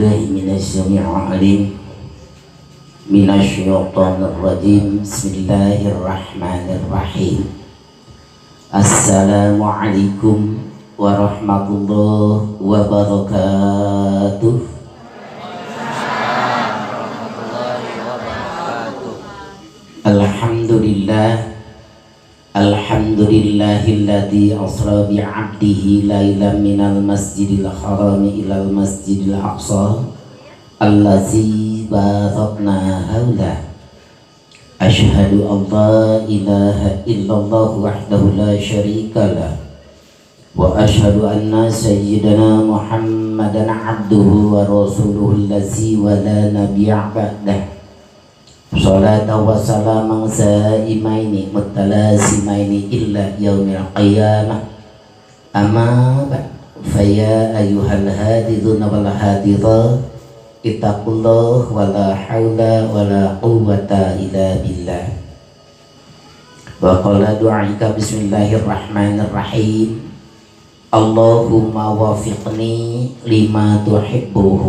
بالله من السميع العليم من الشيطان الرجيم. بسم الله الرحمن الرحيم. السلام عليكم ورحمة الله وبركاته. Warahmatullahi wabarakatuh. الحمد لله، الحمد لله الذي أسرى بعبده ليلا من المسجد الحرام إلى المسجد الأقصى الذي باركنا حوله. أشهد أن لا إله إلا الله وحده لا شريك له وأشهد أن سيدنا محمدا عبده ورسوله الذي ولا نبي بعده. صلاة وسلاما دائمين متلازمين إلى يوم القيامة. أما بعد، فيا أيها الحاضرون والحاضرات، اتقوا الله ولا حول ولا قوة إلا بالله. وقال دعائك بسم الله الرحمن الرحيم. اللهم وفقني لما تحبه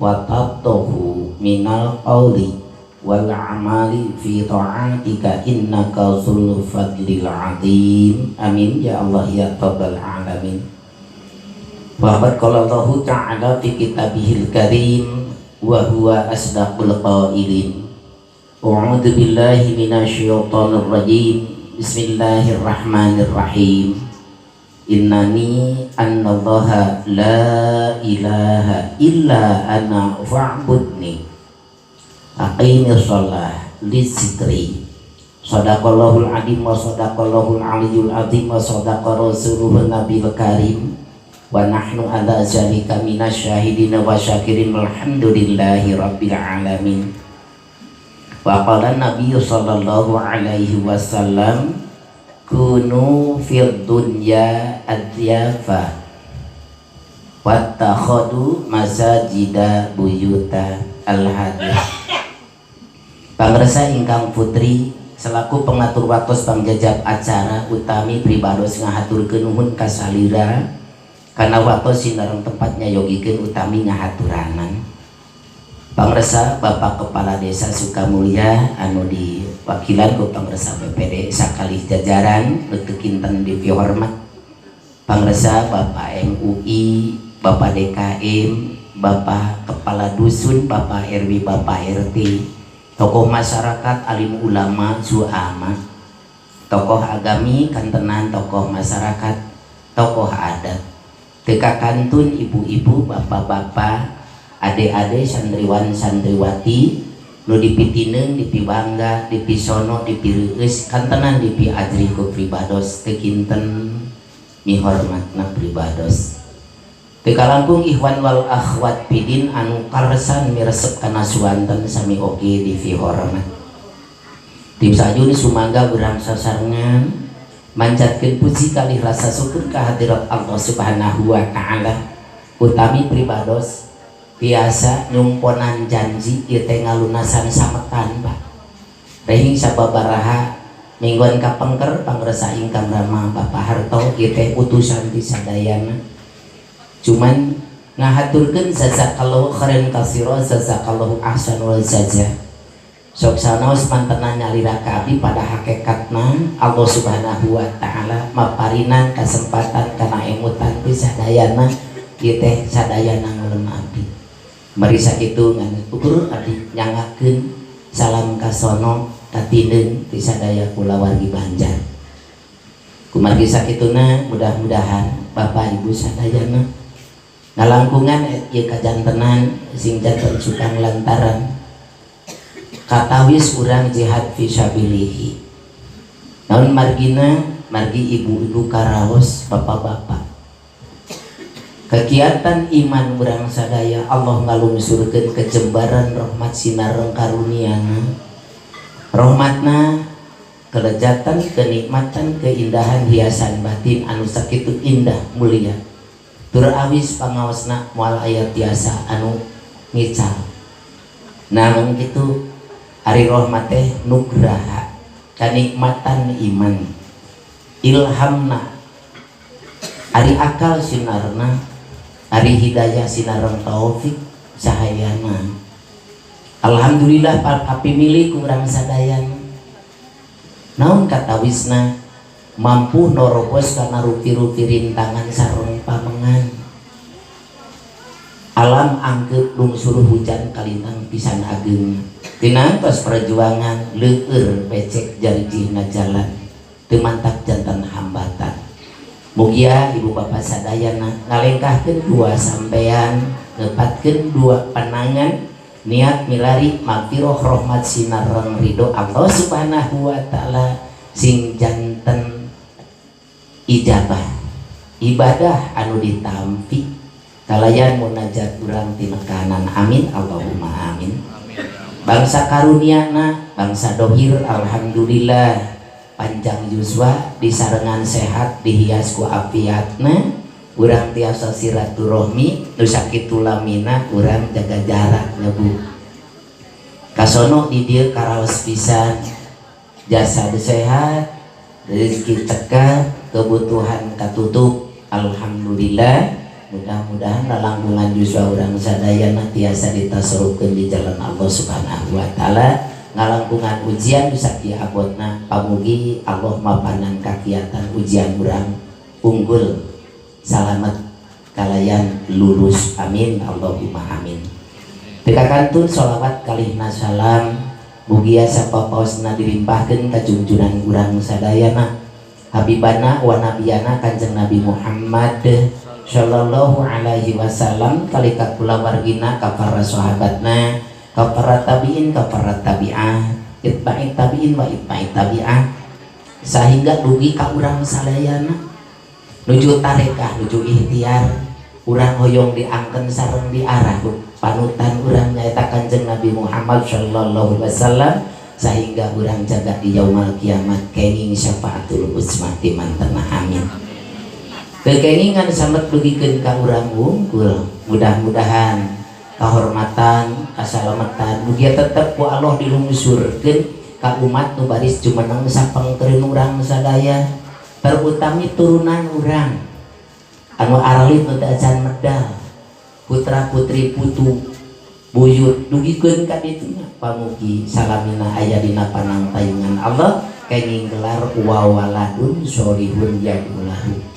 وترضاه من القول والعمل في طاعتك إنك ذو الفضل العظيم. آمين يا الله يا رب العالمين. وقد قال الله تعالى في كتابه الكريم وهو أصدق القائلين. أعوذ بالله من الشيطان الرجيم. بسم الله الرحمن الرحيم. إنني أنا الله لا إله إلا أنا فاعبدني أقم الصلاة لذكري. صدق الله العظيم وصدق الله العلي العظيم وصدق رسوله النبي الكريم ونحن على ذلك من الشاهدين والشاكرين والحمد لله رب العالمين. وقال النبي صلى الله عليه وسلم كونوا في الدنيا أضيافا واتخذوا المساجد بيوتا. الحديث. Pangersa ingkang putri selaku pengatur waktos pangjajab acara utami, pribados ngahaturkeun nuhun kasalira karena waktu sinareng tempatnya yogikeun utami ngahaturanan. Pangersa Bapak Kepala Desa Sukamulya anu diwakilan ku pangersa BPD sakalih jajaran nu teu kinten dipihormat, pangersa Bapak MUI, Bapak DKM, Bapak Kepala Dusun, Bapak RW, Bapak RT, tokoh masyarakat, alim ulama, zuama, tokoh agami, kantenan tokoh masyarakat, tokoh adat, teka kantun ibu-ibu, bapak-bapak, adik-adik, santriwan santriwati nu dipitineung, dipibangga, dipisono, dipireueus, kantenan dipiajrih ku pribados, teu kinten mihormatna pribados. Teu kalangkung ikhwan wal akhwat fiddin anu karsan miresep kana suwanten, sami oge dipihormat. Tim sajun sumangga urang sasarengan manjatkeun puji kalih rasa syukur kehadirat Allah Subhanahu wa Ta'ala. Utami pribados biasa nyumponan janji ieu teh ngalunasan sametan, Pak. Rehing sababaraha mingguan kapengker pangresa ingkang rama Bapak Harto ieu teh utusan di sadayana, cuman ngahaturkeun جزاك الله خيرا كثيرا، جزاك الله أحسن الجزاء. Sok sanaos mantenan nyalira ka abdi, pada hakikatna Allah Subhanahu wa Ta'ala maparinan kesempatan kana emutan ti sadayana ieu teh sadayana ngelem abdi. Mari sakitu ngan ukur abdi nyangakeun salam kasono katineung ti sadaya kulawargi Banjar. Kumargi sakituna, mudah-mudahan Bapak Ibu sadayana ngalangkungan ieu kajantenan sing janten cukang lantaran katawis urang jihad fisabilihi. Naon margina? Margi ibu-ibu karaos, bapak-bapak, kegiatan iman urang sadaya Allah ngalungsurkeun kejembaran rahmat sinareng karuniana, rahmatna, kelezatan, kenikmatan, keindahan hiasan batin anu sakitu indah mulia tur awis pangaosna moal aya tiasa anu ngical. Namun kitu ari rahmat teh nugraha kanikmatan iman, ilhamna, ari akal sinarna, ari hidayah sinareng taufik. Sahayana. Alhamdulillah kapimilih kurang sadayana. Naon katawisna mampu norobos karena rupi-rupi rintangan sareng pamengan. Alam angkep lungsur hujan kalintang pisan ageng. Tinantos perjuangan leueur becek jarijihna jalan teu mantak jantan hambatan. Mugia ibu bapak sadayana ngalengkahkeun dua sampean, ngepatkeun dua panangan, niat milari magfirah rahmat sinareng ridho Allah Subhanahu wa taala sing janten ijabah ibadah anu ditampi kalayan munajat urang tinekanan. Amin Allahumma amin. Bangsa karuniana bangsa dohir alhamdulillah panjang yuswa disarengan sehat dihias ku afiatna urang tiasa silaturahmi nu sakitu lamina urang jaga jarak nyebu kasono di dieu karaos pisan jasad sehat rezeki cekap kebutuhan katutup alhamdulillah. Mudah-mudahan lalangkungan yuswa urang sadayana tiasa ditasarufkeun di jalan Allah Subhanahu wa taala. Ngalangkungan ujian bisa diabotna pamugi Allah mapanan kakiatan ujian urang unggul salamet kalayan lulus amin Allahumma amin. Teu kakantun sholawat kalihna salam mugia sapapaosna dilimpahkeun ka junjunan urang sadayana habibana wa nabiyana Kanjeng Nabi Muhammad sallallahu alaihi wasallam kali ka kulawargina ka para sahabatna ka para tabiin ka para tabi'ah itba'in tabiin wa itba'in tabi'ah sehingga dugi ka urang sadayana nuju tarekah nuju ikhtiar urang hoyong diangken sareng diarah panutan urang nyaeta Kanjeng Nabi Muhammad sallallahu alaihi wasallam sehingga urang jaga di yaumul kiamat kenging syafaatul uzma ti mantena amin. Kekengingan samet dugikeun ka urang wungkul mudah-mudahan kahormatan kasalamatan mugia tetep ku Allah dilungsurkeun ka umat nu baris jumeneng sapengkeun urang sadaya terutami turunan urang anu aralit nu teu acan medal putra putri putu buyut dugikeun ka dituna pamugi salamina aya dina panangtayungan Allah kenging gelar wa waladun sholihun yadulahu.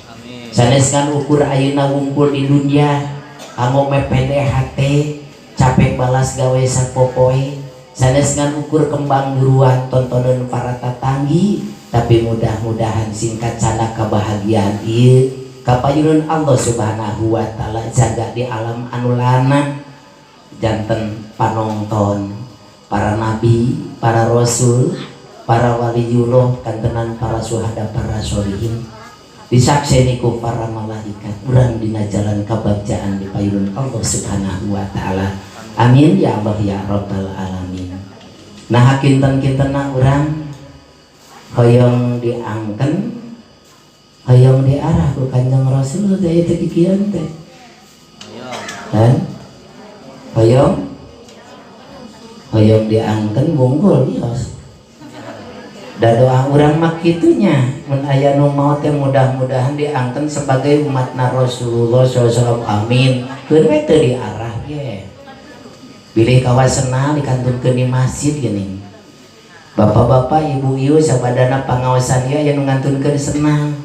Sanes kan ukur ayeuna wungkul di dunia kanggo mepende hate capek balas gawe sapopoe sanes ngan ukur kembang buruan tontonan para tatanggi tapi mudah-mudahan singkat canda kebahagiaan ieu kapayunun Allah Subhanahu wa taala jaga di alam anu lana janten panonton para nabi, para rasul, para waliyullah kantenan para suhada, para sholihin disakseni ku para malaikat urang dina jalan kabagjaan di payunun Allah Subhanahu wa taala. Amin ya Allah ya rabbal alamin. Nah kinten-kintenna urang hoyong diangken hoyong diarah ku Kanjeng Rasul teh teu kikieuan teh. Dan hoyong hoyong diangken wungkul bios. Da doa urang mah kitunya mun aya nu maot teh mudah-mudahan diangken sebagai umatna Rasulullah sallallahu alaihi wasallam amin. Keun we teu diarah ge. Bilih kawasena dikantunkeun di masjid geuning. Bapak-bapak, ibu-ibu sabadana pangaosan ieu aya nu ngantunkeun senang.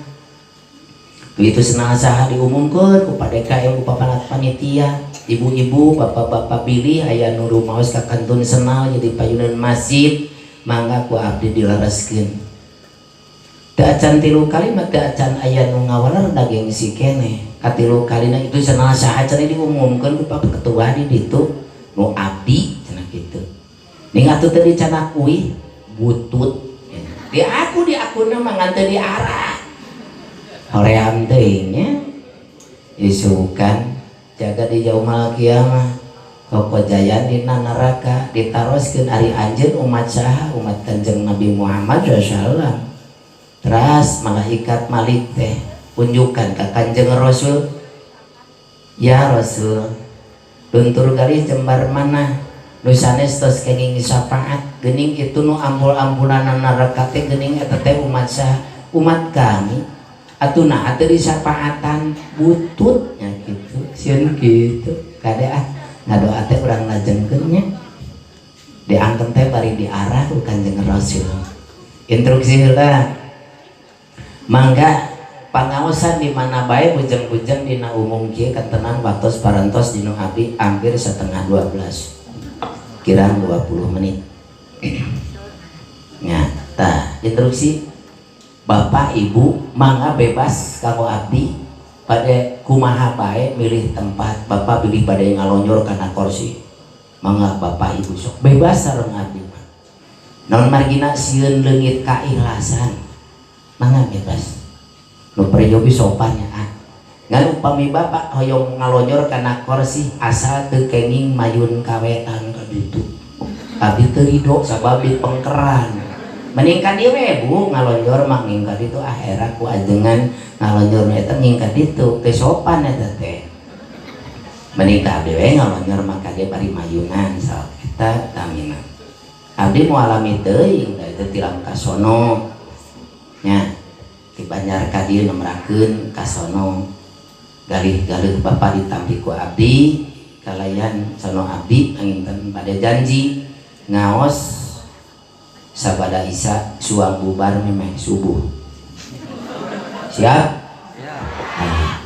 Begitu senang saha diumumkeun ku Pak DKM ku panitia, ibu-ibu, bapak-bapak bilih aya nu rumaos ka kantun senal jadi payunan masjid. Mangga ku abdi dilereskeun. Teu acan tilu kali mah teu acan aya nu ngawaler daging si keneh. Katilu kalina itu cenah saha cenah diumumkeun ku Pak Ketua di ditu nu abdi cenah kitu. Ning atuh teu dicanak uih butut. Di aku di akuna mah ngan teu diarah. Hoream teuing nya. Isukan jaga di yaumal kiamah. Kokojayan dina neraka ditaroskeun ari anjeun umat saha umat Kanjeng Nabi Muhammad sallallahu alaihi wasallam. Teras malaikat Malik teh unjukan ka Kanjeng Rasul, ya Rasul luntur garis jembar mana nu sanes tos kenging syafaat geuning itu nu ampul-ampulan neraka teh geuning eta teh umat saha umat kami atuh nah teu disafaatan bututnya kitu sieun kitu kade ah. Ngadoa teh urang lajengkeun nya. Diangkem teh bari diarah ku Kanjeng Rasul. Instruksi heula. Mangga pangaosan di mana bae bujeng-bujeng dina umum kieu kantenan waktos parantos dinu abdi hampir 11.30. Kirang 20 menit. Nya, tah instruksi Bapak Ibu mangga bebas kanggo abdi pada kumaha bae milih tempat. Bapak pilih pada ngalonjor kana kursi. Mangga Bapak Ibu sok bebas sareng abdi mah. Naon margina sieun leungit kaikhlasan. Mangga bebas. Nu peryogi sopan ya ah. Ngan upami Bapak hoyong ngalonjor kana kursi asal teu kenging mayun kawetan ka ditu. Abdi teu ridho sabab di pengkeran. Mending ka dieu we Bu ngalonjor mah nging ka ditu ah era ku ajengan ngalonjor eta nging ka ditu teu sopan eta teh. Mending ka abdi we ngalonjor mah ka dieu bari mayunan sok eta tamina. Abdi moal alami teuing da itu tilam kasono nya ti Banjar ka dieu nemrakeun kasono galih-galih Bapak ditampi ku abdi kalayan sono abdi anginten bade janji ngaos sabada isya suang bubar memeh subuh. Siap? Ya. Nah,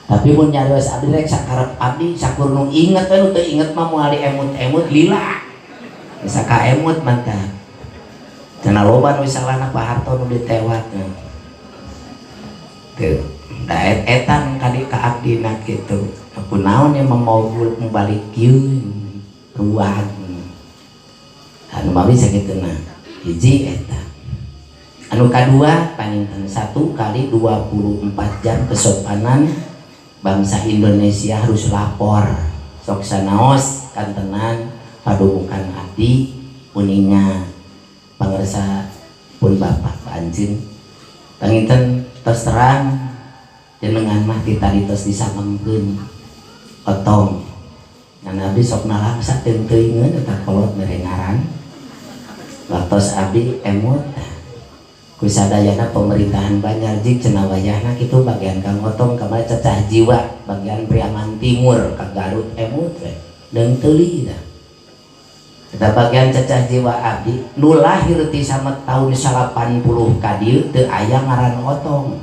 tapi mun nyarios abdi rek sakarep abdi sakur nu inget we nu teu inget mah moal diemut-emut lila. Bisa kaemut mantap. Cenah loba nu salahna Pak Harto nu ditewat. Tuh, da etan kadi ka abdina kitu. Kunaon yang mau balik kieu ruang. Anu mah bisa kitu nah. Hiji eta. Anu kadua panginten 1 kali 24 jam kesopanan bangsa Indonesia harus lapor. Sok sanaos kantenan padukukan abdi uninga pangersa pun Bapak anjeun. Panginten tos terang jenengan mah ti tadi tos disangemkeun otong. Ngan abdi sok nalangsa teuing-teuingeun eta kolot mere ngaran. Waktos abdi emut ku sadayana pemerintahan Banjar jig cenah wayahna kitu bagian Kang Otong kamari cecah jiwa bagian Priangan Timur ka Garut emut we deung teuli tah. Eta bagian cecah jiwa abdi nu lahir ti sama tahun 80 ka dieu teu aya ngaran Otong.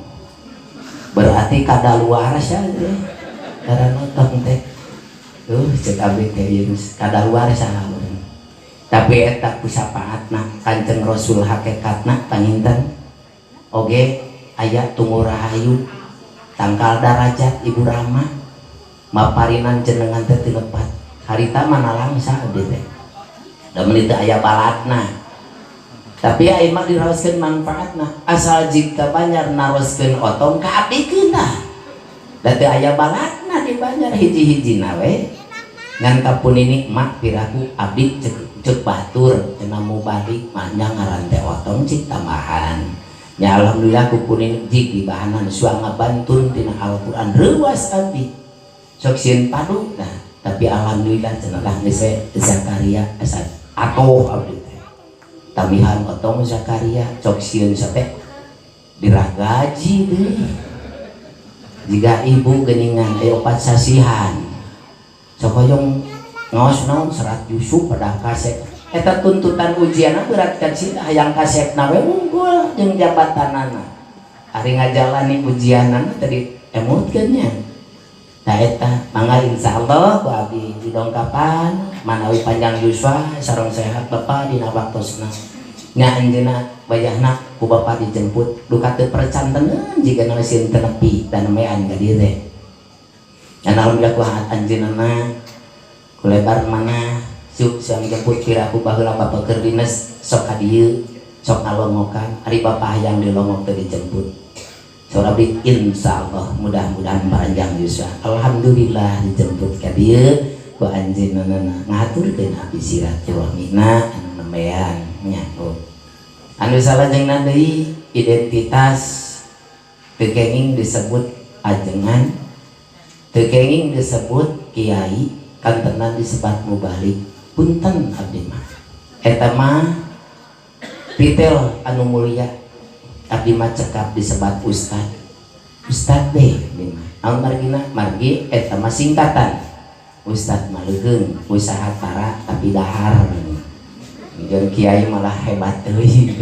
Berarti kadaluarsa teh ngaran Otong teh. Cek abdi teh ieu geus kadaluarsa. Tapi eta ku syafaatna Kanjeng Rasul hakikatna panginten oge aya tunggu rahayu tangkal darajat Ibu Rama maparinan jenengan teh teu lepat harita mana langsa abdi teh da meuni teu aya baladna tapi aya mah diraoskeun manfaatna asal jika Banjar naroskeun otong ka abdi keuna da teu aya baladna di Banjar hiji-hijina we ngan kapunini mak piraku abdi cek batur cenah mau balik mah ngaran teh otong cik tambahan nya alhamdulillah ku punini jig di bahanan suang ngabantun tina Al-Qur'an reuas abdi sok sieun padu nah tapi alhamdulillah cenah lah geus Zakaria asa atoh abdi teh tambihan otong Zakaria sok sieun sate diragaji deui jiga ibu geuningan aya opat sasihan sok hoyong ngaos naon serat Yusuf pada kasep eta tuntutan ujianna berat kan sih hayang kasepna we unggul jeung jabatanana ari ngajalani ujianana tadi emutkeun nya tah eta mangga insyaallah ku abdi didongkapan manawi panjang yuswa sareng sehat Bapak dina waktosna nya anjeunna wayahna ku Bapak dijemput duka teu percanteneun jiga na sieun teu nepi dan nemean ka dieu teh nya alhamdulillah ku anjeunna kulebar mana siuk siang jemput piraku baheula bapak keur dinas sok ka dieu sok ngalongokan ari bapak hayang dilongok teu dijemput saur abdi insyaallah mudah-mudahan panjang yuswa alhamdulillah dijemput ka dieu ku anjeunna ngahaturkeun abdi silaturahmina anu nembean nya anu salajengna deui identitas teu kenging disebut ajengan teu kenging disebut kiai kantenan disebat mubalik punten abdi mah eta mah titel anu mulia abdi mah cekap disebat ustad ustad deh abdi mah naon margina margi eta mah singkatan Ustad maleukeun usaha tara tapi dahar. Jeung kiai malah hebat teuing.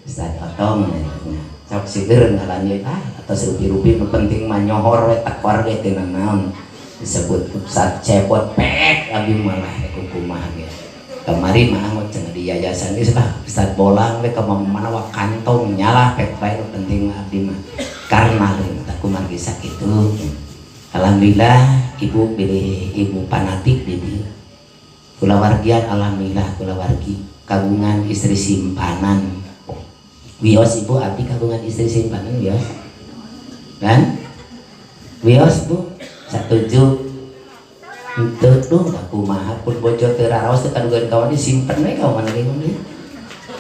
Ustad Otong nya. Sok sieur ngalanjut ah atos rupi-rupi nu penting mah nyohor we tekor ge teu naon. Disebut Ustad cepot pek abdi malah kumaha ge. Kamari mah angot cenah di yayasan geus lah Ustad bolang we ka mana wa kantong nyalah pek bae nu penting mah abdi mah. Karena tah kumargi sakitu. Alhamdulillah ibu pilih ibu fanatik di dieu. Kulawargian alhamdulillah kulawargi kagungan istri simpanan. Wios ibu abdi kagungan istri simpanan wios. Kan? Wios bu satuju. Henteu duh da kumaha pun bojo teu raraos teu kadugaan kawan disimpen we ka mana ge ngomong.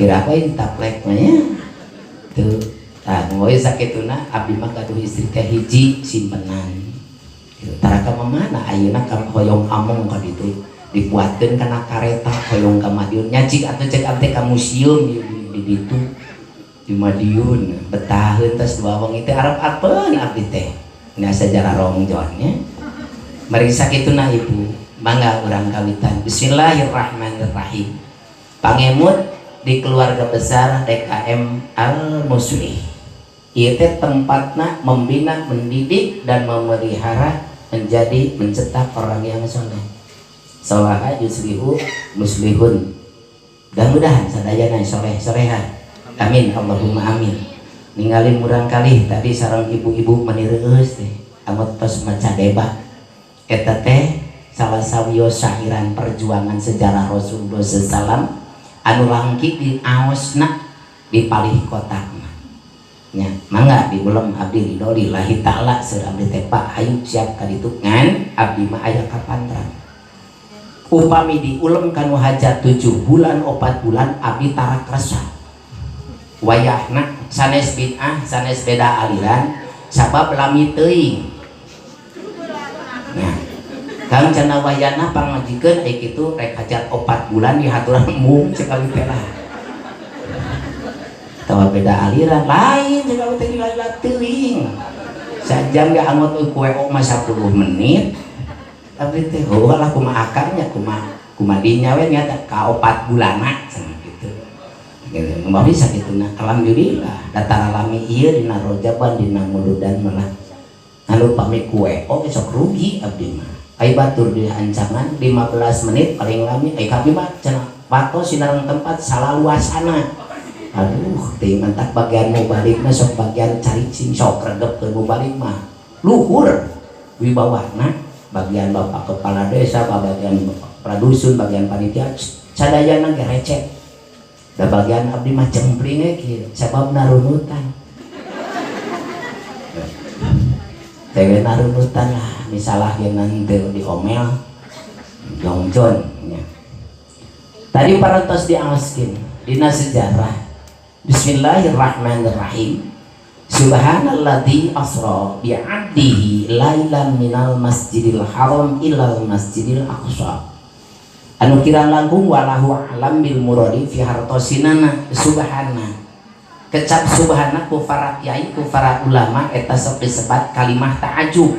Kira apa ini taplek mah nya. Teu tah we sakituna abdi mah gaduh istri teh hiji simpenan. Tara ka mana ayeuna ka hoyong among ka ditu dibuatkeun kana kareta hoyong ka Madiun nya cik atuh cek abdi ka museum di ditu di Madiun betaheun tos dua wengi teh arep-arepeun abdi teh nya sejarah rongjon nya mari sakituna ibu mangga urang kawitan bismillahirrahmanirrahim pangemut di keluarga besar DKM Al Muslih ieu teh tempatna membina mendidik dan memelihara menjadi mencetak orang yang soleh. Solaha yuslihu muslihun. Mudah-mudahan sadayana soleh soleha. Amin Allahumma amin. Ningali murang kali tadi sareng ibu-ibu meni reueus teh angot tos maca debah. Eta teh salah sawios syairan perjuangan sejarah Rasulullah sallallahu anu langki di aosna di palih kotak. Nya mangga diulem abdi ridho lillahi ta'ala seur abdi teh Pak hayu siap ka ditu ngan abdi mah aya kapantran. Upami diulem kanu hajat 7 bulan 4 bulan abdi tarak resah. Wayahna sanes bid'ah sanes beda aliran sabab lami teuing. Nah, Kang cenah wayahna pangmajikeun aya kitu rek hajat 4 bulan dihaturan mung cek abdi teh lah. Tawa beda aliran lain jeung abdi teh lila teuing. Sajam ge angot kue mah 10 menit. Abdi teh heuh lah kumaha akarnya kumaha kumadinya we nya ka 4 bulanna cenah kitu. Gitu mah bisa kituna alhamdulillah datar alami ieu dina rojaban dina muludan malah anu pami kue oge sok rugi abdi mah. Ai batur di ancangan 15 menit paling lami ai abdi mah cenah watos sinareng tempat salaluasana. Aduh, teuing mantak bagian mubalik mah sok bagian caricing sok regep ke mubalik mah. Luhur wibawana bagian bapak kepala desa, bagian bapak kepala dusun, bagian panitia sadayana ge receh. Da bagian abdi mah cempling ge kieu sabab narunutan. Teh narunutan lah misalah ge nanti diomel jongjon nya. Tadi parantos diaoskeun dina sejarah Bismillahirrahmanirrahim. Subhanalladzi asra bi 'abdihi lailan minal masjidil haram ilal masjidil aqsa. Anu kirang langkung walahu a'lam bil muradi fi hartosinana subhana. Kecap subhana ku para kiai ku para ulama eta sok disebat kalimah ta'ajub.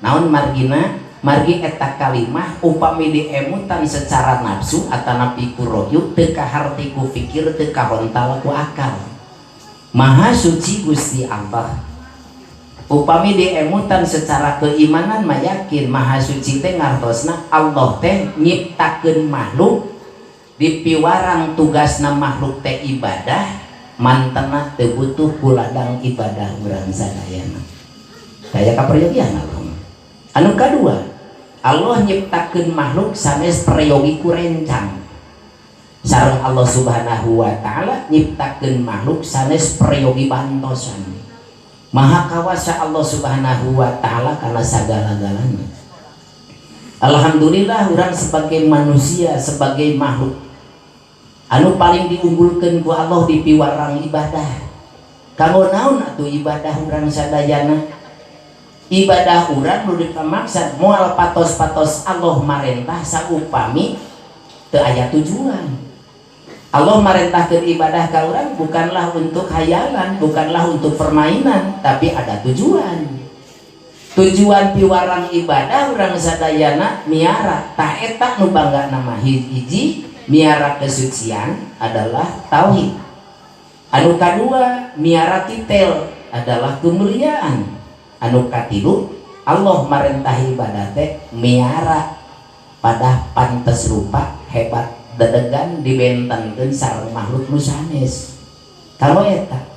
Naon margina? Margi eta kalimah upami diemutan secara nafsu atanapi ku rohyu teu kaharti ku fikir teu kahontal ku akal. Maha suci Gusti Allah. Upami diemutan secara keimanan mah yakin maha suci teh ngartosna Allah teh nyiptakeun makhluk dipiwarang tugasna makhluk teh ibadah mantena teu butuh ku ladang ibadah urang sadayana. Daya kaperyogian Allah. Anu kadua, Allah nyiptakeun makhluk sanes peryogi ku rencang. Sareng Allah Subhanahu wa taala nyiptakeun makhluk sanes peryogi bantosan. Maha kawasa Allah Subhanahu wa taala kana sagala-galana. Alhamdulillah urang sebagai manusia, sebagai makhluk anu paling diunggulkeun ku Allah di piwarang ibadah. Kanggo naon atuh ibadah urang sadayana? Ibadah urang nu dipamaksad moal patos-patos Allah marentah saupami teu aya tujuan. Allah marentahkeun ibadah ka urang bukanlah untuk hayalan, bukanlah untuk permainan, tapi ada tujuan. Tujuan piwarang ibadah urang sadayana miara tah eta nu bangga nama hiji miara kesucian adalah tauhid. Anu kadua miara titel adalah kemuliaan. Anu katilu Allah marentah ibadah teh miara pada pantes rupa hebat dedegan dibentenkeun sareng makhluk nu sanes. Kalau eta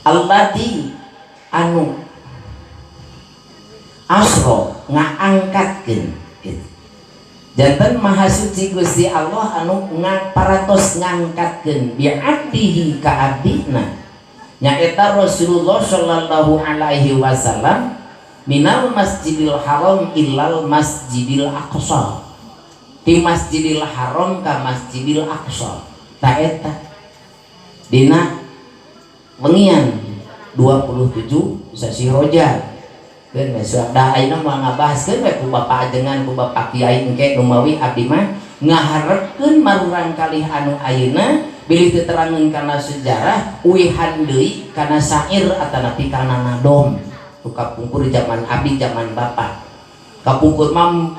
allati anu asro ngaangkatkeun gitu. Janten maha suci Gusti Allah anu ngaparatos ngangkatkeun bi'abdihi ka abdina nyaeta Rasulullah sallallahu alaihi wasallam minal Masjidil Haram ilal Masjidil Aqsa, di Masjidil Haram ka Masjidil Aqsa. Ta eta dina wengian 27 sasi Rajab. Keun we da ayeuna moal ngabahaskeun we ku bapak ajengan ku bapak kiai engke numawi abdi mah ngaharepkeun marurang kalih anu ayeuna bilih teu terangeun kana sejarah uihan deui kana syair atanapi kana nadom. Tu kapungkur zaman abdi zaman bapak kapungkur mah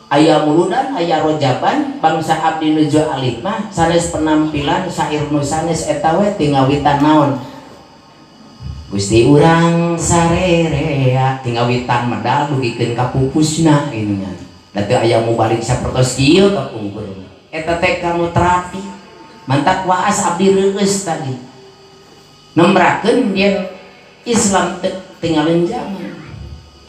aya muludan aya rojaban bangsa abdi nuju alif mah sanes penampilan syair nu sanes eta we tingawitan naon Gusti urang sarerea tingawitan medal dugikeun ka pupusna ieu nya. Da teu aya mubalik sapertos kieu kapungkur. Eta teh kamu terapi. Mantak waas abdi reueus tadi. Nembrakeun yen Islam teu tinggalin zaman.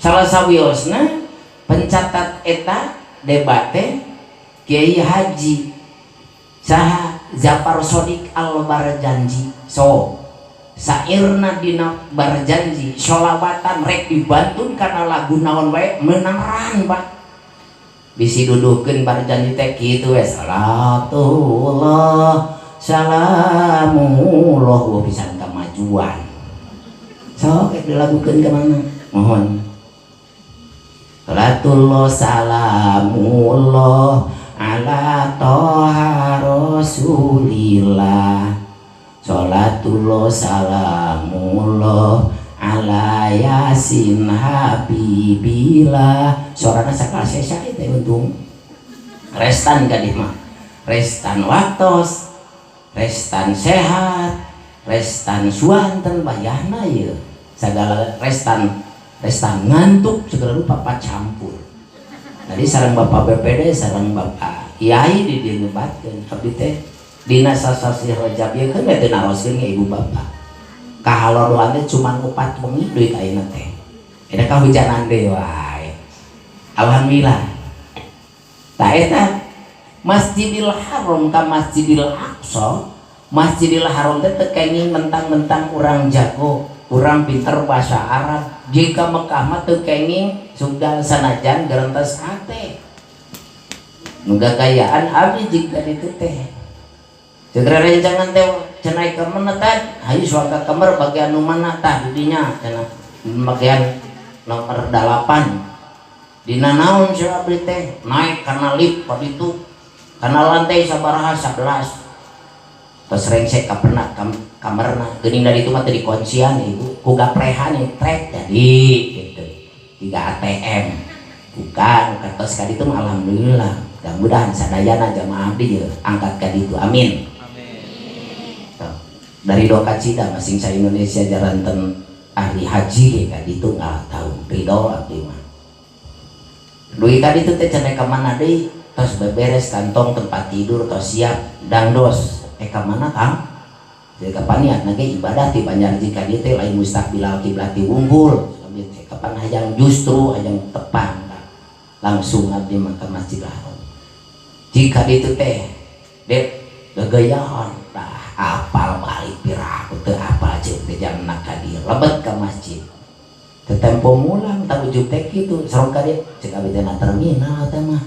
Salah sawiosna pencatat eta debate Kiai Haji saha Zafar Sodik Al Barjanji. So sairna dina Barjanji sholawatan rek dibantun karena lagu naon wae menangran Pak. Bisi duduhkeun Barjanji teh kitu we salatullah salamullah wa pisan kamajuan. Sok rek dilagukeun ka mana? Mohon. Salatullah salamullah ala toha rasulillah. Salatullah salamullah ala yasin habibillah. Sorana sakalsesa teh untung. Restan gadih mah. Restan waktos, restan sehat, restan suanten bayahna ieu. Sagala restan, restan ngantuk segala rupa campur. Tadi sareng Bapak BPD, sareng Bapak Kiai di dieu nyebatkeun abdi teh dina sasasih Rajab ieu kan teu naroskeun ibu bapak. Kahalodoan teh cuman 4 wengi duit ayeuna teh. Eta kahujanan deui wae. Alhamdulillah. Tah eta Masjidil Haram ka Masjidil Aqsa, Masjidil Haram teh teu kenging mentang-mentang urang jago, urang pinter bahasa Arab. Jika Mekah mah teu kenging sugdal sanajan gerentes hate. Nu gagayaan abdi jika ditu teh. Segera rencangan teh cenai ka mana tah? Hayu suaka kamar bagian nu mana tah didinya cenah bagian nomor 8. Dina naon si abdi teh naik kana lift ka ditu. Kana lantai sabaraha 11. Tos rengsek ka pernah kamarna geuning dari itu mah teu dikuncian ibu ku gaprehan trek jadi gitu. 3 ATM. Bukan katos ka ditu mah alhamdulillah. Mudah-mudahan sadayana jamaah abdi ye angkat ka ditu. Amin. Dari doka cida masing sa Indonesia jaranten ahli haji ka ditu nggak tahu ridho abdi mah. Duit tadi itu teh cenah ka mana deui tos beberes kantong tempat tidur tos siap dangdos ka mana Kang? Jadi kapan niat nage ibadah ti Banjar jika dieu teh lain mustaqbilal kiblat ti wungkul. Abdi teh kapan hayang justru hayang tepang langsung abdi mah ka Masjidil Haram. Jika ditu teh dek gagayaan tah apal balik piraku teu apal ceuk teh jamna ka dieu lebet ka masjid. Teu tempo mulang tah ujug teh kitu sareng ka dieu ceuk abdi teh na terminal teh mah.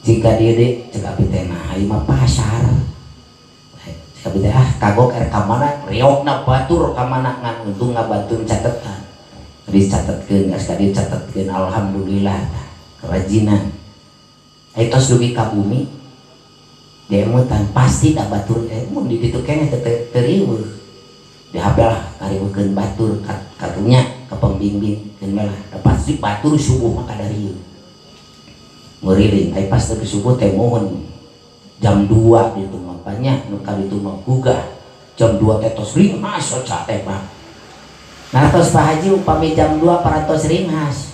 Jika dieu deui ceuk abdi teh na ieu mah pasar. Ceuk abdi teh ah kagok erek ka mana riokna batur ka mana ngan untung ngabantuan catetan. Dicatetkeun geus ka dieu catetkeun alhamdulillah tah kerajinan. Ai tos dugi ka bumi diemutan pasti da batur mun di ditu keneh teu riweuh. Di HP lah kariweukeun batur katunya ka pembimbing keun lah pasti batur subuh mah kadarieu nguriling ai pas teu subuh teh mohon jam 2 ditu mah banyak nu kaditu mah gugah jam 2 teh tos ringhas soca teh mah nah tos Pak Haji upami jam 2 parantos ringhas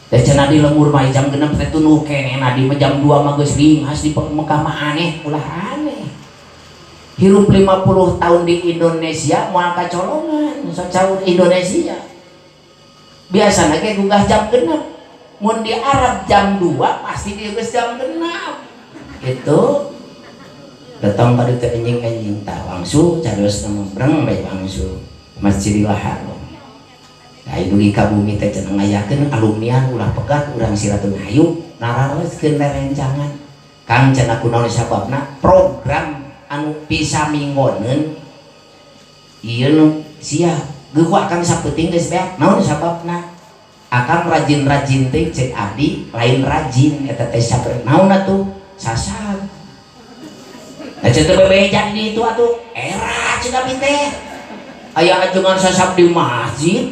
teh cenah di lembur mah jam 6 teh tunduh keneh nah di mah jam 2 mah geus ringhas di Mekah mah aneh ulah aneh hirup 50 tahun di Indonesia moal kacolongan soca Indonesia biasana ge gugah jam 6 mun di Arab jam 2 pasti dia geus jam 6 gitu datang pada teh enjing-enjing tah wangsu carios nama breng bae wangsu Masjidil Haram. Nah dugi ka bumi teh cenah ngayakeun alumnian ulah pegat urang siratun hayu narareskeun rerencangan Kang cenah kunaon sababna program anu bisa minggoneun ieu nu siap geuh akang sapenting geus beak naon sababna akang rajin-rajin teh cek abdi lain rajin eta teh sabar naon atuh sasab nah cek teh bebejan di itu atuh era cek abdi teh aya ajengan sasab di masjid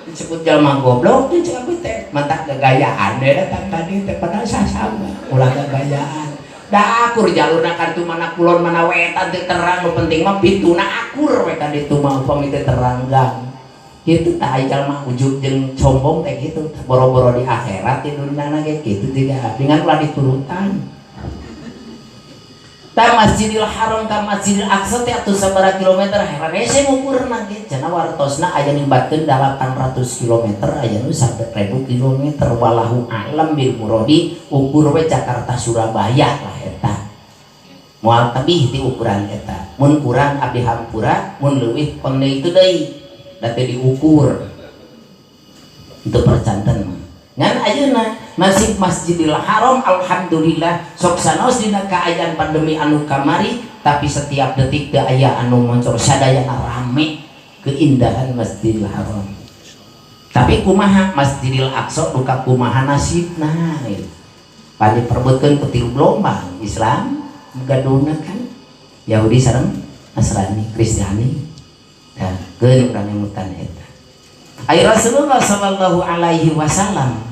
disebut jalma goblok teh cek abdi teh mantak gagayaan we datang tadi teh padahal sasab ulah gagayaan da akur jalurna kan tu mana kulon mana wetan teh terang nu penting mah pituna akur we ka ditu mah upami teh terang gang kitu tah aya jalma ujub jeung sombong teh kitu boro-boro di akhirat di dunia ge kitu juga dengan ulah diturutan tah Masjidil Haram ka Masjidil Aqsa teh atuh sabaraha kilometer rese ngukurna ge cenah wartosna aya nimbatkeun 800 kilometer aya nu 1000 kilometer wallahu a'lam bil muradi ukur we Jakarta Surabaya lah eta moal tebih ti ukuran eta mun kurang abdi hampura mun leuwih kon deui teu deui da teu diukur untuk percanten mah ngan ayeuna nasib Masjidil Haram alhamdulillah sok sanaos dina kaayaan pandemi anu kamari tapi setiap detik teu aya anu moncor sadayana rame keindahan Masjidil Haram tapi kumaha Masjidil Aqsa duka kumaha nasibna pan diperebutkeun ku tilu gelombang Islam gaduhna kan Yahudi sareng Nasrani Kristiani tah keun urang nyemutan eta ai Rasulullah sallallahu alaihi wasallam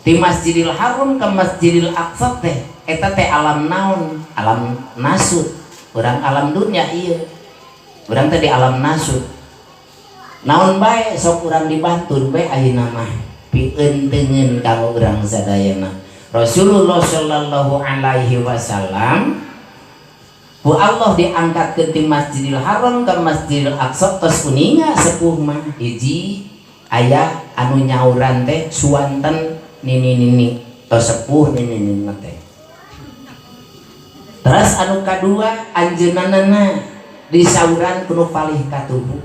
di Masjidil Haram ke Masjidil Aqsa teh eta teh alam naon alam nasut urang alam dunia ieu urang teh di alam nasut naon bae sok urang dibantun bae ayeuna mah pieunteuneun ka urang sadayana Rasulullah sallallahu alaihi wasallam ku Allah diangkat ke di Masjidil Haram ke Masjidil Aqsa tos uninga sepuh mah hiji aya anu nyauran teh suanten nini-nini tos sepuh nini-nini teh terus anu kadua anjeunna disauran kuno palih katuhu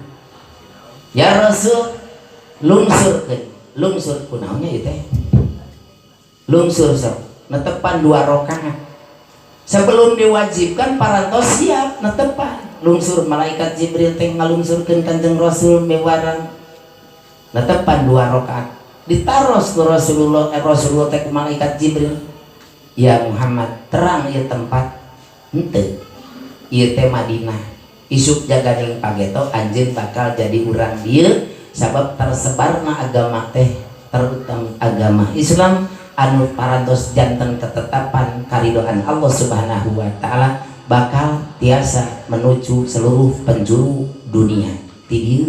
ya Rasul lungsurkeun lungsur kunaonnya ieu teh lungsur sok netepan 2 rakaat sebelum diwajibkan parantos siap netepan lungsur malaikat Jibril teh ngalungsurkeun Kanjeng Rasul miwarang netepan 2 rakaat ditaros ku Rasulullah Rasulullah teh ku malaikat Jibril ya Muhammad terang ieu tempat henteu ieu teh Madinah isuk jaganing pageto anjeun bakal jadi urang dieu sabab tersebarna agama teh terutama agama Islam anu parantos janten ketetapan karidoan Allah Subhanahu wa taala bakal tiasa menuju seluruh penjuru dunia ti dieu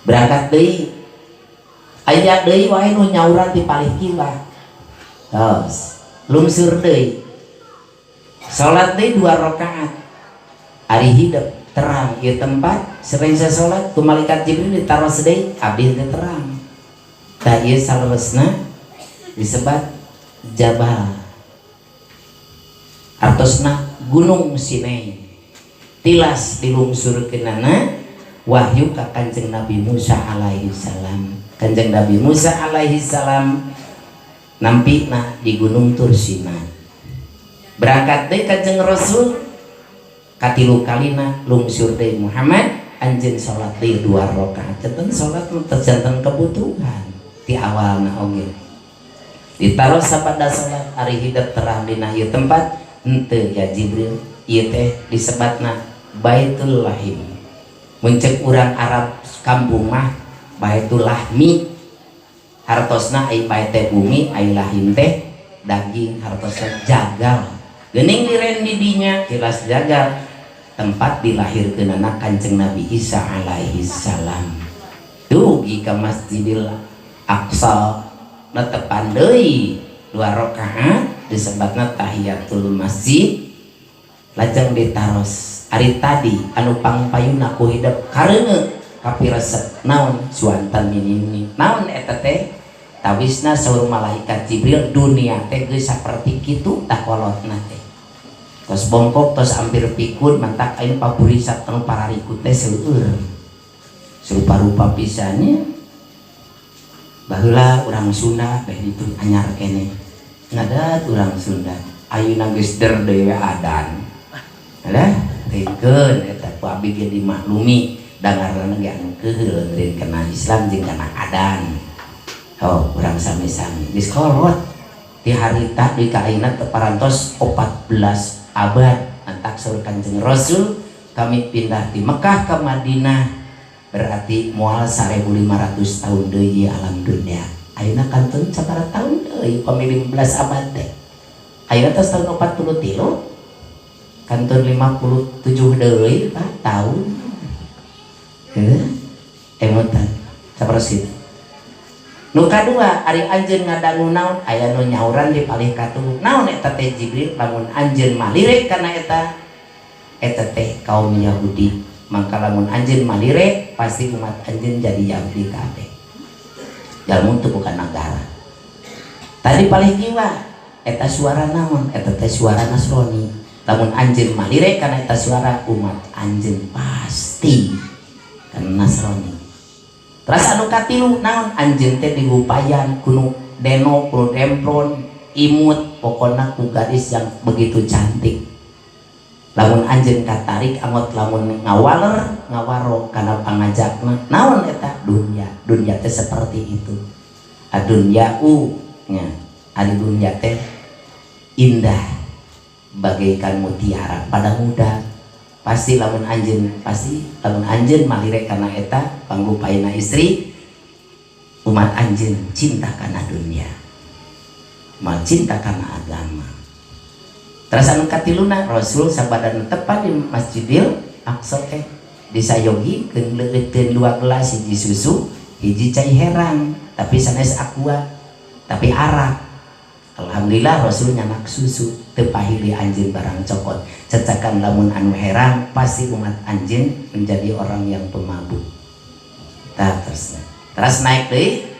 berangkat deui aya deui wae nu nyauran ti palih kiwa tos lungsur deui salat deui 2 rakaat ari hidep terang ieu tempat sering saya salat ku malaikat Jibril ditaros deui abdi teh terang tah ieu saleresna disebat jabal artosna gunung Sinai tilas dilungsurkeunana wahyu ka Kanjeng Nabi Musa alaihi salam. Kanjeng Nabi Musa alaihi salam nampina di Gunung Tursina berangkat deui Kanjeng Rasul katilu kalina lungsur deui Muhammad anjeun salat deui 2 rakaat janten salat teu janten kebutuhan ti awalna oge ditaros sapada salat ari hidep terang dina ieu tempat henteu ya Jibril ieu teh disebatna Baitul Lahim Mun cek urang Arab kampung mah Baitul Lahmi, hartosna ai bait teh bumi, ai lahim teh daging, hartosna jagal. Geuning liren di dinya jelas jagal tempat dilahirkeunana Kanjeng Nabi Isa alaihi salam. Dugi ka Masjidil Aqsa netepan deui 2 rakaat disebutna tahiyatul masjid, lajeng ditaros ari tadi anu pangpayuna ku hidep kareungeut kapiresep naon suantan minini naon eta teh tawisna saur malaikat Jibril dunia teh geus saperti kitu takolotna teh tos bongkok tos hampir pikun mantak ayeuna paburisat anu pararikut teh seueur rupa-rupa pisannya. Baheula urang Sunda beh ditu anyar keneh ngadat urang Sunda ayeuna geus der deui adan alah teukeun eta ku abdi ge dimaklumi dangarna ge anu keuheul eureun kana Islam jeung kana adan. Oh urang sami-sami geus kolot di harita di ka ayeuna teh parantos 14 abad antak saur Kanjeng Rasul kami pindah di Mekah ke Madinah berarti moal 1500 tahun deui alam dunia. Ayeuna kantun sabaraha tahun deui pami 15 abad teh. Ayeuna tos tahun 43 kantun 57 deui Pak tahun. Heuh emutan sabaraha situ. Nu kadua ari anjeun ngadangu naon aya nu nyauran di palih katuhu naon eta teh Jibril lamun anjeun malirek kana eta eta teh kaum Yahudi. Maka lamun anjeun malirek pasti umat anjeun jadi Yahudi kabeh. Jalmu teu bukan negara. Tadi palih kiwa eta suara naon eta teh suara Nasrani. Lamun anjeun malirek kana eta suara umat anjeun pasti kana Nasrani. Terus anu katilu naon anjeun teh digupayan kuno deno kuno demplon imut pokona ku gadis yang begitu cantik. Lamun anjeun katarik angot lamun ngawaler ngawaro kana pangajakna naon eta dunya dunya teh seperti itu adunya u nya ari dunya teh indah bagaikan mutiara pada muda pasti lamun anjeun pasti lamun anjeun malirek kana eta panggupaina istri umat anjeun cinta kana dunya mal cinta kana agama. Terus anu katiluna Rasul sabadan tepat di Masjidil Aqsa teh disayogikeun leueuteun 2 gelas hiji susu hiji cai herang tapi sanes aqua tapi arak. Alhamdulillah Rasul nyanak susu teu pahili anjeun barang cokot cecakan lamun anu herang pasti umat anjeun menjadi orang yang pemabuk. Tah terus terus naik deui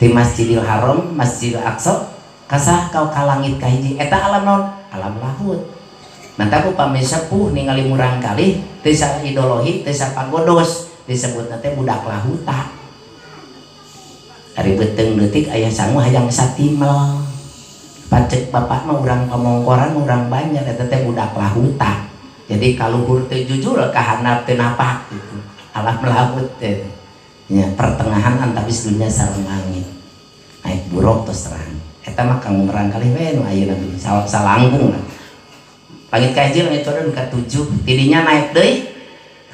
di Masjidil Haram Masjidil Aqsa kasah kau ka langit kahiji eta alam naon alam lahut. Mantap upami sepuh ningali murang kalih teu ideologi teu sapagodos disebutna teh budak lahuta. Ari beuteung leutik aya sangu hayang satimel. Pacek bapak mah urang pamongkoran urang Banjar eta teh budak lahuta. Jadi kaluhur teu jujur ka handap teu napak gitu. Alam lahut teh. Nya pertengahan antawis dunya sareng langit. Naik buruk tos terang. Eta mah kanggo merang kalih we nu ayeuna salangkung lah. Langit kahiji langit kadua ka 7 tidinya naik deui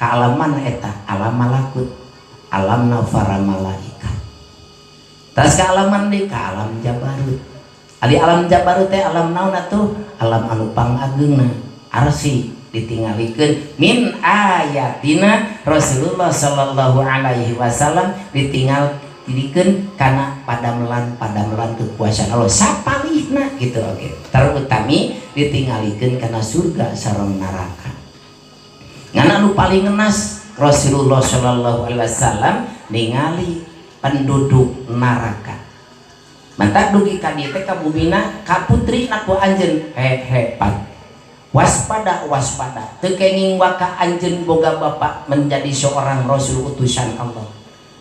ka alam mana eta alam malakut alam nafara malaikat. Terus ka alam mana deui ka alam jabarut. Ari alam jabarut teh alam naon atuh alam anu pangageungna arsi ditingalikeun min ayatina Rasulullah sallallahu alaihi wasallam ditinggal didikeun kana padamelan-padamelan kekuasaan Allah sapalihna gitu oke. Terutami ditingalikeun kana surga sareng neraka. Ngana anu paling ngenas Rasulullah sallallahu alaihi wasallam ningali penduduk neraka. Mantak dugi ka dieu teh ka bumina ka putrina ku anjeun hehepat. Waspada waspada teu kenging waka anjeun boga bapak menjadi seorang rasul utusan Allah.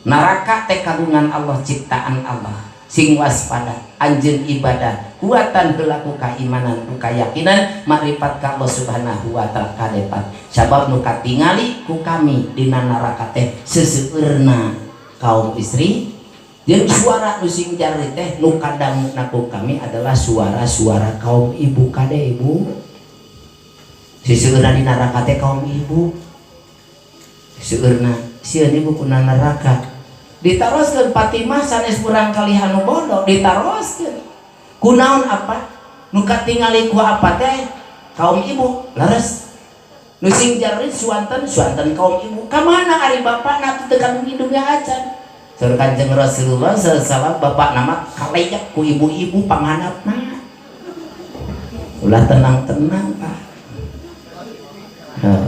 Neraka teh kagungan Allah ciptaan Allah. Sing waspada anjeun ibadah kuatan heula ku kaimanan ku kayakinan makrifat ka Allah Subhanahu wa taala kadepat. Sabab nu katingali ku kami dina neraka teh seseueurna kaum istri jeung suara nu sing jari teh nu kadanguna ku kami adalah suara-suara kaum ibu kade ibu. Seseueurna di neraka teh kaum ibu. Seueurna sieun ibu kuna neraka. Ditaroskeun Fatimah sanes murang kali anu bodoh, ditaroskeun. Kunaon apa? Nu katingali ku apa teh? Kaum ibu leres. Nu sing jari suanten suanten kaum ibu. Ka mana ari bapakna teu kadung-dungnya acan. Saur Kanjeng Rasulullah sallallahu alaihi wasallam bapak nama kaleyak ku ibu-ibu panghandapna. Ulah tenang-tenang Pak. Heuh.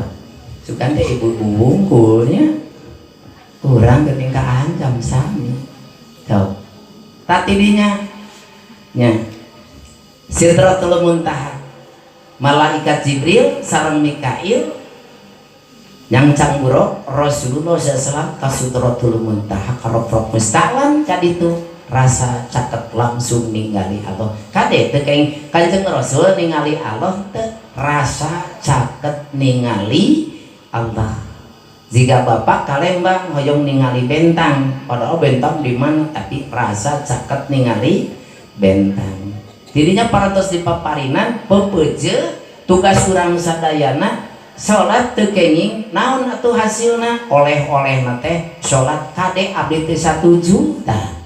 Sugan teh ibu-ibu wungkulnya urang geuning kaancam sami. Sok. Tatidinya nya Sidratul Muntaha. Malaikat Jibril sareng Mikail yang cangburok Rasulullah SAW ka Sidratul Muntaha karoprok mustawan kaditu rasa caket langsung ningali Allah. Kade teu keng Kanjeng Rasul ningali Allah teu rasa caket ningali Allah. Jika bapak kalembang hoyong ningali bentang, padahal bentang di mana tapi rasa caket ningali bentang. Dirinya parantos dipaparinan pepeje tugas urang sadayana salat teu kenging naon atuh hasilna oleh-olehna teh salat kade abdi teh 1 juta.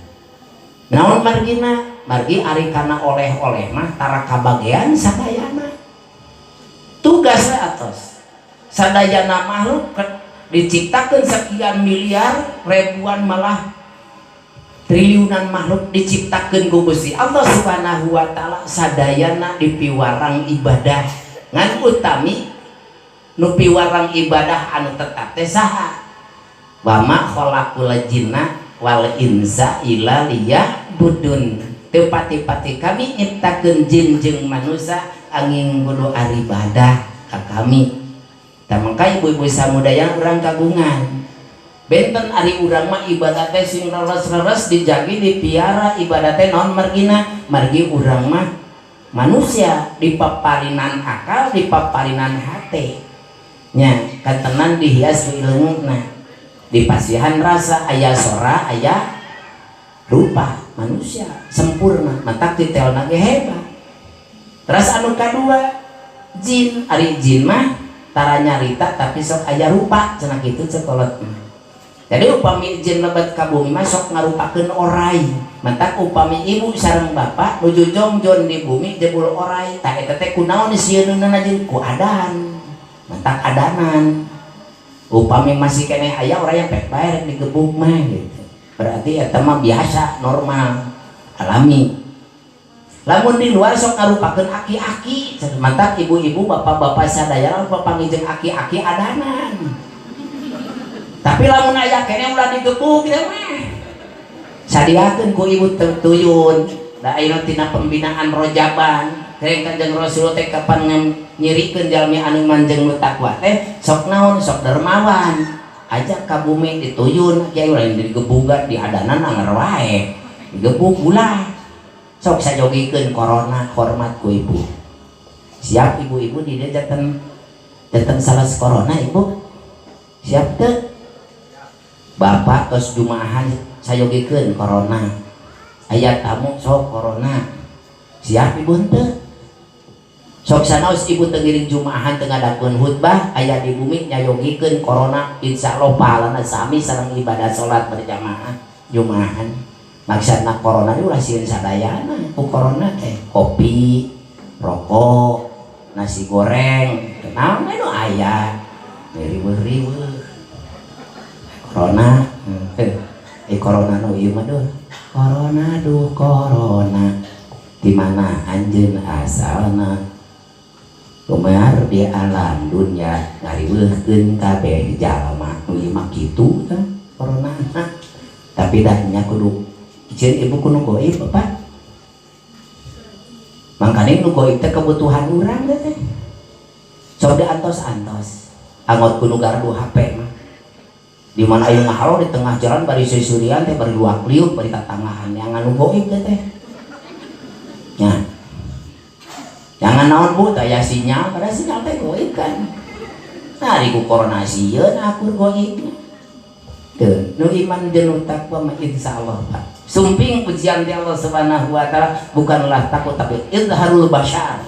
Naon margina? Margi ari kana oleh-oleh mah tara kabagean sadayana. Tugas we atos. Sadayana makhluk diciptakeun sekian miliar ribuan malah triliunan makhluk diciptakeun ku Gusti Allah Subhanahu wa taala sadayana dipiwarang ibadah. Ngan utami nu piwarang ibadah anu tetap teh saha? Wa ma khalaqul jinna wal insa illa liya'budun. Teu pati-pati kami nyiptakeun jin jeung manusia angin kudu aribadah ka kami. Tah mangka ibu-ibu samudaya urang kagungan. Benten ari urang mah ibadah teh sing leres-leres dijagi dipiara ibadah teh naon margina? Margi urang mah manusia dipaparinan akal, dipaparinan hate. Nya kantenan dihias ku ilmuna. Dipasihan rasa aya sora, aya rupa manusia sempurna, matak ditelna ge hebat. Terus anu kadua jin, ari jin mah tara nyarita tapi sok aya rupa cenah kitu cek kolot mah. Jadi upami jin lebet ka bumi mah sok ngarupakeun orai. Matak upami ibu sareng bapak nuju jongjon di bumi jebul orai, tah eta teh kunaon sieunna jin ku adan. Matak adanan. Upami masih keneh aya orai yang pek bae rek digebuk mah gitu. Berarti eta mah biasa, normal, alami. Lamun di luar sok ngarupakeun aki-aki, matak ibu-ibu, bapak-bapak sadaya papanggih jeung aki-aki adanan. Tapi lamun aya keneh ulah digebuk kitu mah. Sadiakeun ku ibu tuyun. Da ayeuna tina pembinaan rojaban, teh Kanjeng Rasul teh kapan nyirikeun jalmi anu manjeng nu takwa teh sok naon sok dermawan. Ajak ka bumi dituyun, kiai ulah digebugan di adanan anger wae. Digebuk ulah. Sok sajogikeun corona hormat ku ibu. Siap ibu-ibu di dieu janten janten salah corona ibu. Siap teu? Bapak tos jumaahan sayogikeun corona. Aya tamu sok corona. Siap ibu henteu? Sok sanaos ibu teu ngiring jumaahan teu ngadakeun khutbah aya di bumi nyayogikeun corona insyaallah pahalana sami sareng ibadah salat berjamaah jumaahan. Maksudna corona ulah sieun sadayana ku corona teh kopi, rokok, nasi goreng, naon we nu aya. Riweuh-riweuh. Corona, corona nu ieu mah duh. Corona duh corona. Di mana anjeun asalna? Lumer di alam dunya ngariweuhkeun kabeh jalma. Nu ieu mah kitu tah corona. Tapi dah nya kudu jeung ibu kudu goib Bapak. Mangkane nu goib teh kebutuhan urang teh. Sok diantos-antos. Angot kudu gardu HP mah. Di mana ayeuna ngahalo di tengah jalan bari seuseurian teh bari luak liuk bari tatangahan yang anu goib teh teh. Nya. Jangan naon Bu, taya sinyal, padahal sinyal teh goib kan. Nah, ari ku corona sieun akur goibna. Teu, nu iman jeung nu takwa mah insyaallah Pak. Sumping ujian di Allah Subhanahu wa taala bukanlah takut tapi izharul basyar.